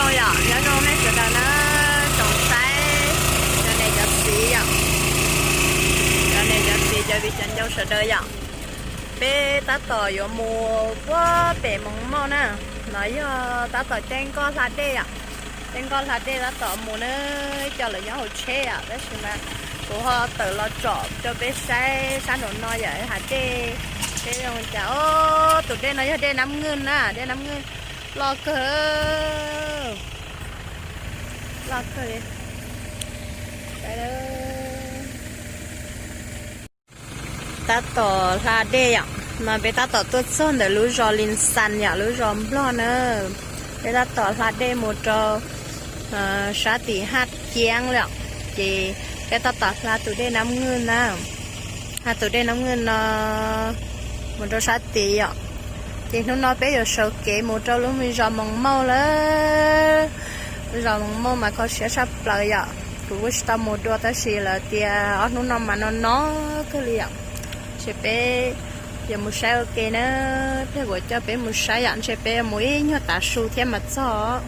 Yog zoo nej sawv daws na, tsoom saib, cov niam cov txiv yom, cov niam cov txiv cov viv cov ncaus sawv daws yom. Peb tab tom yuav mus puag pem Moos Mauj na, no yog tab tom caij nkoj hla dej yom. Caij nkoj hla dej tab tom mus na, coj lawv nyob hauv tsheb yom, tab sis mas kuv ho tawm los tsom rau peb saib sab nraum no yom, hav dej, peb zoo cas, o, tus dej no yog dej Nab Nwj na, dej Nab Nwj loj kawg, loj kawg li. Tab tom hla dej yom, no peb tab tom tuaj txog ntawm lub zos Lis Xas yom, lub zos Nplog na. Peb tab tom hla dej mus rau sab tim Haj Ciab lawm, ces peb tab tom hla tus dej Nab Nwj na. Hla tus dej Nab Nwj no mus rau sab tid yom. Ces hnub no peb yuav sawv kev mus rau lub me zos Moos Mauj lawm. Lub zos Moos Mauj mas kho siab tshaj plaws yom. Kuv kuj tsis tau mus dua tab sis lawv tias ob hnub no mas no no kawg li yom. Ces peb yuav mus saib ua ke na, pliag kuv coj peb mus saib yom, ntshe peb yuav mus ib nyuag tav su thiab mas txog.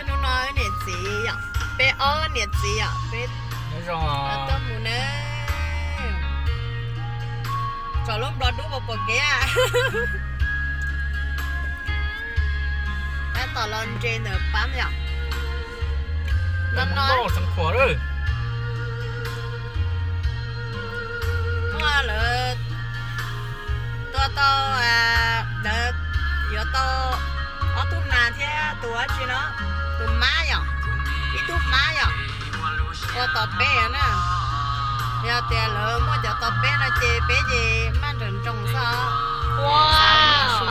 Hnub no niam txiv yom, peb ob niam txiv yom, peb tuaj mus na. Tsom lub nplog dub pom kev. Tab tom los ntses ntawm pab yom. No no, muaj lawv tua tau, lawv yuav tau ob tug nas thiab tus dab tsi no, tus mab yom, ib tug mab yom, ua tos peb na. Yog tias lawv muaj cov tos peb no ces peb ces maj nroos nroos xwb.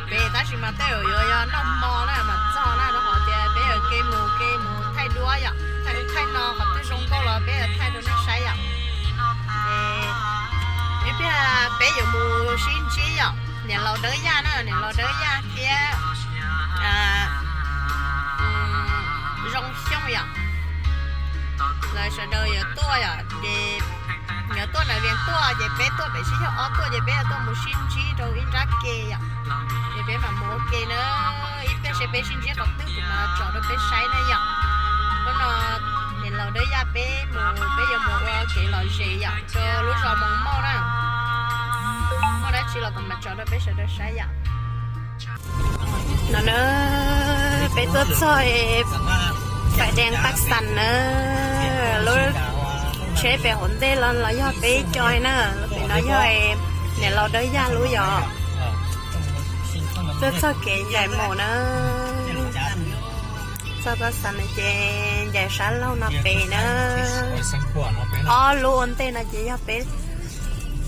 Peb tab sis mas tej zaum yuav yog noj hmo na mas txog na, rau qhov tias peb yuav ke mus ke mus thaij duab yom, thaij ub thaij no, qhov twg zoo nkauj los peb yuav thaij rau nej saib yom. Ces ib pliag peb yuav mus sib ntsib yom, niam laus Dawb Yaj na, niam laus Dawb Yaj thiab Zoo Xyooj yom. Lawv sawv daws yuav tuaj yom, ces yuav tuaj ntawm Vias tuaj ces peb tuaj pem Sib Xyooj ob tuaj ces peb yuav tuaj mus sib ntsib rau ib nrab ke yom. Ces peb mam mus ua ke na, ib pliag seb peb sib ntsib qhov twg kuv mam tsom rau peb saib na yom. Hnub no niam laus Dawb Yaj peb mus, peb yuav mus ua kev lom zem yom rau lub zos Moos Mauj na. Muaj dab tsi los kuv mam tsom rau peb sawv daws saib yom. No na, peb tuaj txog Fais Dees Paj Xas na, lub tsheb pem hauv ntej los los yog peb cov na, pem no yog niam laus Dawb Yaj lub yom. Tuaj txog kev ncaim mus na. Txog Paj Xas no ces ncaim sab laug no pem na. Ob lub ua ntej no ces yog peb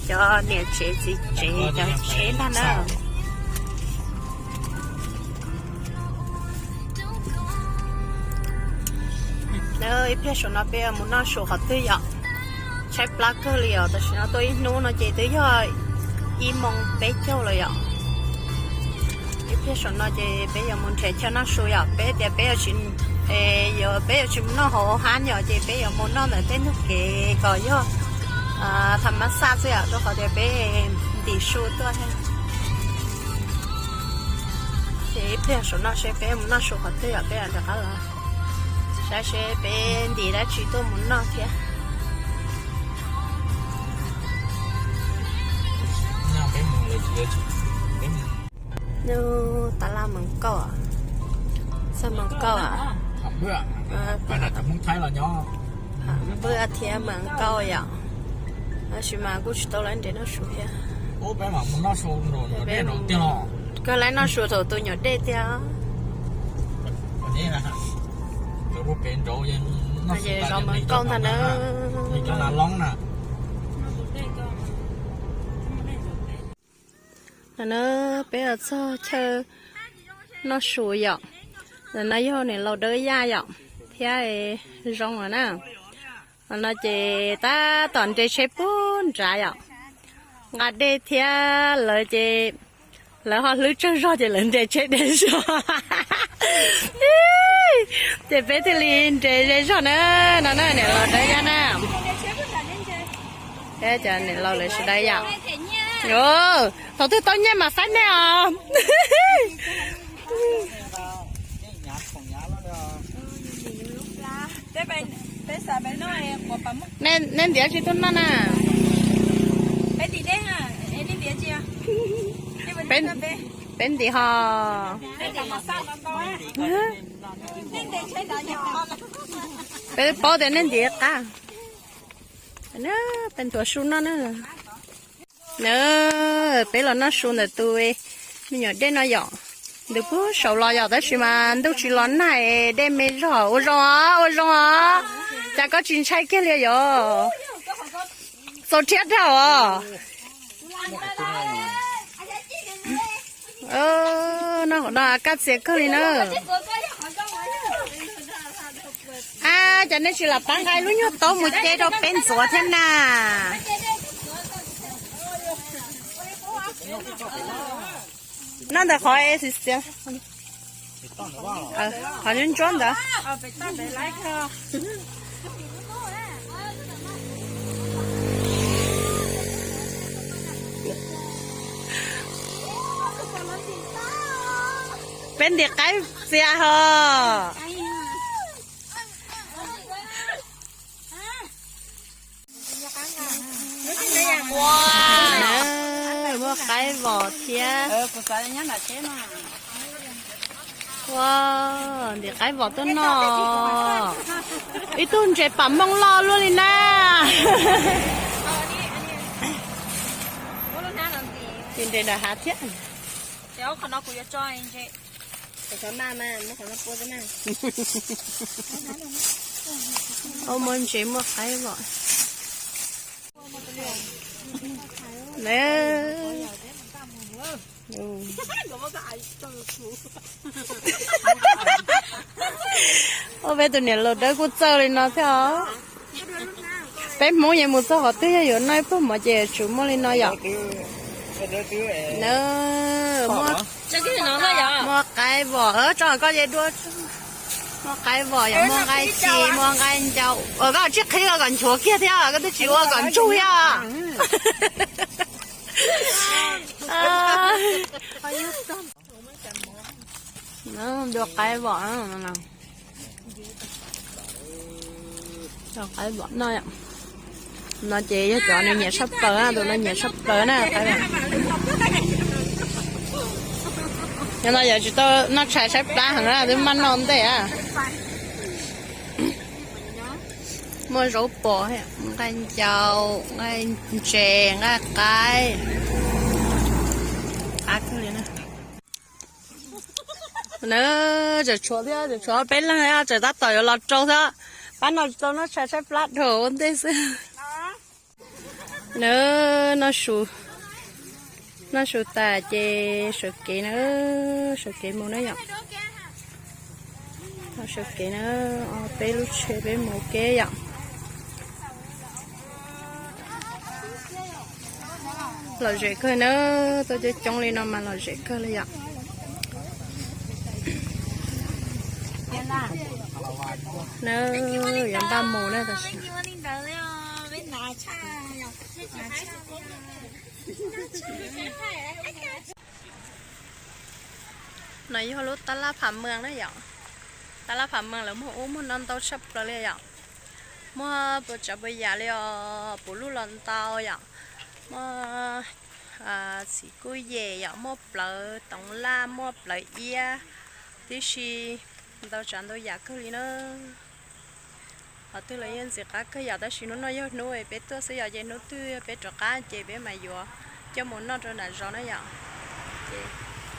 cov niam tsev txiv tsev cov tsheb ntag na. Ib pliag saum no peb yuav mus noj su qhov twg yom? Tshaib plab kawg li os, tam sim no tuaj ib hnub no ces twb yog ib moos peb caug lawm yom. Ib pliag saum no ces peb yuav mus nrhiav chaw noj su yom, peb tias peb yuav tsis, yuav peb yuav tsis mus noj hauv hab yom, ces peb yuav mus noj ntawm tej ntug kev kom yog tham mas xaj xwb yom, rau qhov tias peb ntim su tuaj thiab. Ces ib pliag saum no seb peb mus noj su qhov twg yom, peb rov qab los saib seb peb ntim dab tsi tuaj mus noj thiab. Nub tab laj meem kauj, txog meem kauj, npwj thiab meem kauj yom. Tab sis mas kuj tsis tau lawv nres noj su thiab. Kawg lawv noj su thaum tus nyuam dej tiag. Ces zov meem kauj ntag na. No na, peb los txog chaw noj su yom. Ntawm no yog niam laus Dawb Yaj yom, thiab Zoo lawm na. No ces tab tom nres tsheb puag nrad yom, nqa dej thiab lawv ces lawv ho hlwb tsawg zog ces lawv nres tsheb deb zog. Ces peb thiaj li nres ze zog na. No na niam laus Dawb Yaj na. Thiab cov niam laus lawv sawv daws yom. Thaum twg tau nyiaj mas faib nej os. Nej ntiav tsis tuaj noj na. Peb ntiav ho. Peb paub tias nej ntiav qab. Peb ntuav su noj na. Na, peb los noj su ntawm tus me nyuam dej no yom. Ntws puag saud los yom, tab sis mas ntuj tsis los nag, dej me zog. Ua zoo os, ua zoo os. Cas koj tsis ntshai kiag li yom? Txaus rhiab dhau os. No qhov no kaj txias kawg li na. A, cas nej tsis lam pab nqa lub nyuag taub mus ce rau peb ntxuav thiab na? Noj ntawm qhov xiv xiav, qhov ntsuab ntsuab ntawd. Peb ntim qaib txias ho. Muaj qaib vom thiab. Ua, ntim qaib vom tuaj noj. Ib tug ntses pam mooj loj luaj li na. Tis ntses nram hav thiab. Muaj ntses muaj qaib vom. Ua peb tus niam laus dawb kuj txawj li no thiab os. Peb Hmoob yeej mus txog qhov twg yog yuav noj ib pluag mov ces yuav tsum muaj li no yom. Muaj qaib vom, tso koj ye dua. Muaj qaib vom yom, muaj nqaij ci, muaj nqaij ncau. Koj tsis qhib kom nchuav kiag thiab, koj twb tsis ua kom ntsug thiab. Dua qaib vom, qaib vom no, no ces yog cov nws nyiam tshaj plaws, tus no nyiam tshaj plaws na. Yog no yog tsis tau noj tshais tshaib plab heev na, twb maj noj ntej. Muaj zaub pom, nqaij ncau, nqaij ntses, nqaij qaib. Qab kawg li na. Tseem tshuav thiab, tseem tshuav peb leeg, tseem tab tom yuav los rau thiab. Pab no tsis tau noj tshais tshaib plab dhau ua ntej xwb. Na, noj su tas ces sawv kev na, sawv kev mus na yom. Sawv kev na, peb lub tsheb peb mus kev yom. Lom zem kawg na, tuaj coob coob li no mas lom zem kawg li yom. Na, yuav npaj mus na tab sis. No yog lub tab laj Pham Mees na yom. Tab laj Pham Mees lawv muag ub muag no ntau tshaj plaws li yom. Muaj puas tsav puas yam li os, puv luj los ntau yom. Muaj txiv kuj yem yom, muaj plawv toov laj, muaj plawv iab, tib si ntau tsav ntau yam kawg li na. Qhov twg los yeej ntxim qab kawg yom, tab sis hnub no yog hnub peb tuaj xwb yom, ces hnub twg peb rov qab ces peb mam yuav coj mus noj rau nram zos na yom. Ces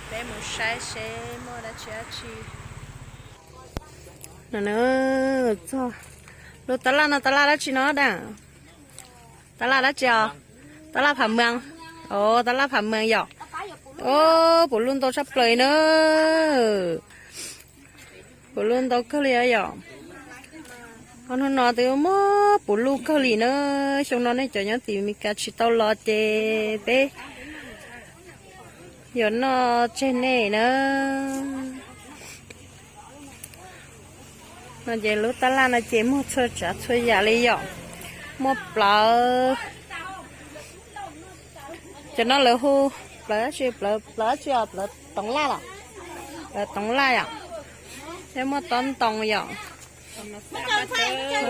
peb mus saib seb muaj dab tsi dab tsi. No na, txog lub tab laj no, tab laj dab tsi no da? Tab laj dab tsi os? Tab laj Pham Mees. Os, tab laj Pham Mees yom. Os, puv luj ntau tshaj plaws na. Puv luj ntau kawg li yom. Ob hnub no twb muab puv luj kawg li na. Xyoo no nej cov nyob tim Meskas tsis tau los ces peb yuav noj tseg nej na. No ces lub tab laj no ces muag txhua tsav txhua yam li yom. Muaj plawv, cov no lawv hu plawv dab tsi, plawv dab tsi os, plawv toov laj los? Plawv toov laj yom. Thiab muaj tob ntoo yom. Tob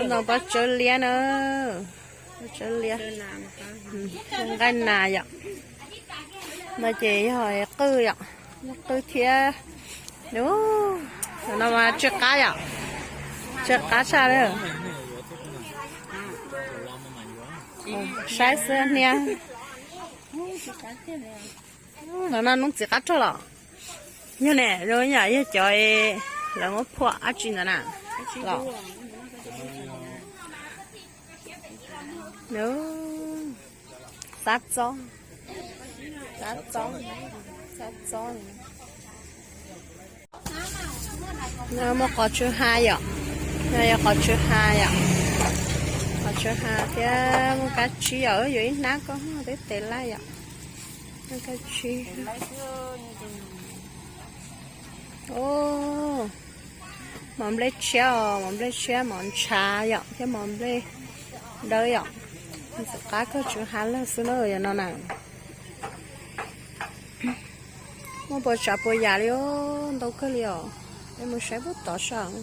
ntoo pob tsawb liab na. Tsav liab, nqaij nas yom. No ces yog qwj yom, yog qwj thiab. Ub, no mas tsw qab yom, tsw qab tshaj li. Saib xwb hnia. No no hnub txiv qab rog los? Yog ne, yog cov lawv muab phuam dab tsi ntawd na los? Xab txob, xab txob, xab txob. No muaj qos tsw ha yom, no yog qos tsw ha yom, qos tsw ha thiab muaj kab tsib yom, yuav ib hnab koj peb tes laj yom, muaj kab tsib. Mov nplej tshiab os, mov nplej tshiab, mov ntshav yom, thiab mov nplej dawb yom. Ntxim qab kawg, tsw ha lawg xwb na yom no na. Muaj puas tsav puas yam li os, ntau kawg li os. Peb mus saib puag tod saib.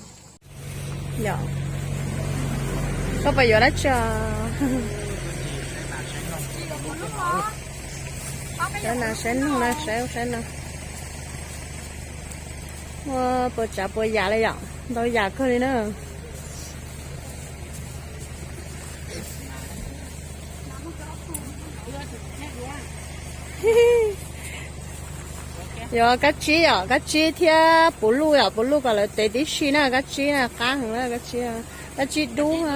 Yom, koj puas yuav dab tsi os? Saib no, saib no, saib ub saib no. Muaj puas tsav puas yam li yom, ntau yam kawg li na. Yog kab tsib yom, kab tsib thiab puv luj yom, puv luj kom lawv tev tib si na, kab tsib na qab heev na, kab tsib, kab tsib dub na.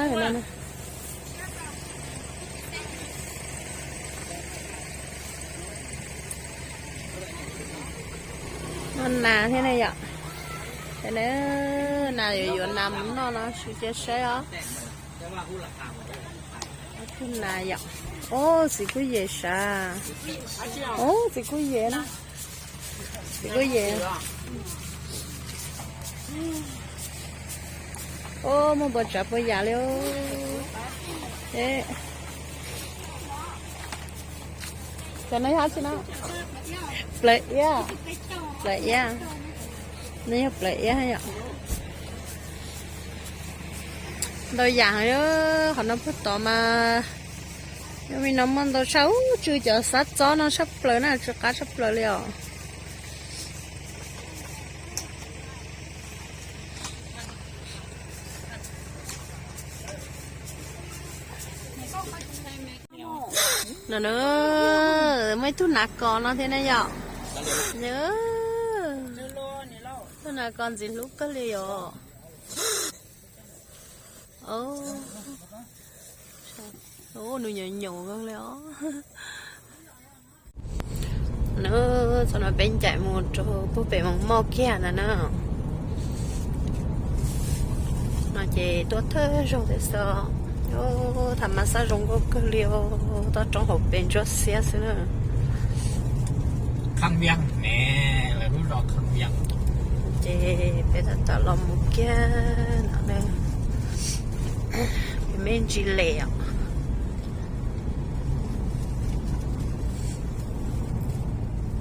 Muaj nas thiab ne yom. Nas yuav yuav nas mus noj no, sim cia saib os. Tus nas yom. Ob, txiv kuj yem sav. Ob, txiv kuj yem na. Txiv kuj yem. Ob, muaj puas tsav puas yam li. Cov no yog dab tsi no? Plawv iab. Plawv iab. No yog plawv iab yom. Ntau yam heev, qhov no puag tod mas yog li no muaj ntau tshaj, ub, tsw cov xab txob no tshaj plaws na, tsw qab tshaj plaws li os. No na, muaj ib tug nas kos no thiab ne yom. Tug nas kos ntxim hlub kawg li os. Nws nyaum nyaum kawg li os. Txog no peb ncaim mus rau puag pem Moos Moj kiag ntawd na. No ces tuaj thawj zaug thiab xwb. Tham mas xab zoo nkauj kawg li os, toj roob hauv pes ntsuab xiab xwb na. Ces peb tab tom los mus kiag no, me ntsis les os.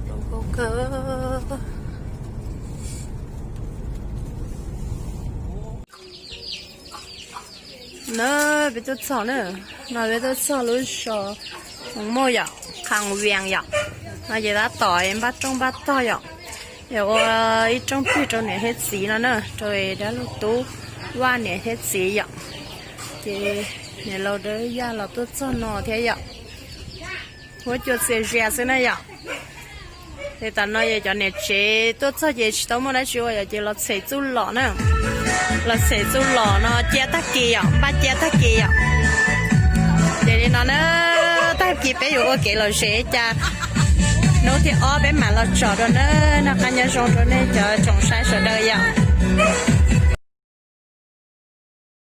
Zoo nkauj kawg. Na, peb tuaj txog na, no peb tuaj txog lub zos Moos Moj yom, Kham Vias yom. No ces tab tom npaj rooj npaj tog yom, yuav ua ib rooj plig rau niam thiab txiv no na, rau dab laug Tub Vaj niam thiab txiv yom. Ces niam laus Dawb Yaj los tuaj txog no thiab yom. Huab cua txias zias xwb na yom. Ces tam no yog cov niam tsev tuaj txog ces tsis tau muaj dab tsi ua yom, ces los txhem txuj lom na. Los txhem txuj lom no cia tag kis yom, npaj cia tag kis yom. Ces li no na, tag kis peb yuav ua kev lom zem cas, hnub thib ob peb mam los tsom dua na. Noj qab nyob zoo rau nej cov tsoom saib sawv daws yom.